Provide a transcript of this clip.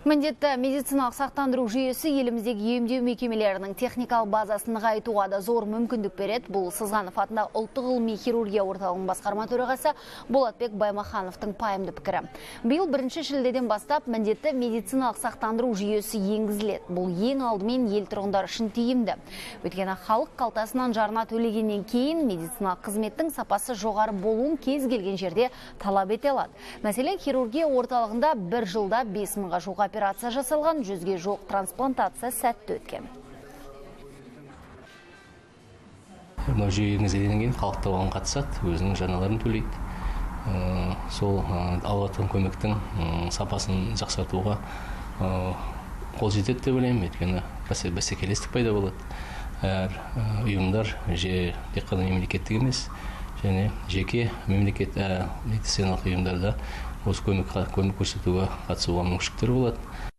Міндетті медициналық сақтандыру жүйесі еліміздегі емдеу мекемелерінің техникалық базасын нығайтуға да зор мүмкіндік береді. Бұл Сызғанов атындағы ұлттық ғылыми хирургия орталығының басқарма төрағасы Болатбек Баймахановтың пайымды пікірі. Биыл 1 шілдеден бастап міндетті медициналық сақтандыру жүйесі енгізіледі. Бұл ең алдымен ел тұрғындары үшін тиімді. Өйткені халық қалтасынан жарна төлегеннен кейін медициналық қызметтің сапасы жоғары болуын кез келген жерде талап ете алады. Мәселен, хирургия орталығында бір жылда 5000-ға жуық операция жасалған, 100-ге жуық трансплантация сәтті өткен. Мынау жүйе енгізілгеннен кейін халық та оған қатысады, өзінің жарналарын төлейді. Сол алып жатқан көмектің сапасын жақсартуға қол жетеді деп ойлаймын. Өйткені бәсекелестік пайда болады. Әр ұйымдар тек қана мемлекеттік емес, және жеке мемлекет медициналық ұйымдарда осы көмек көрсетуге қатысуға мүмкіншіліктер болады.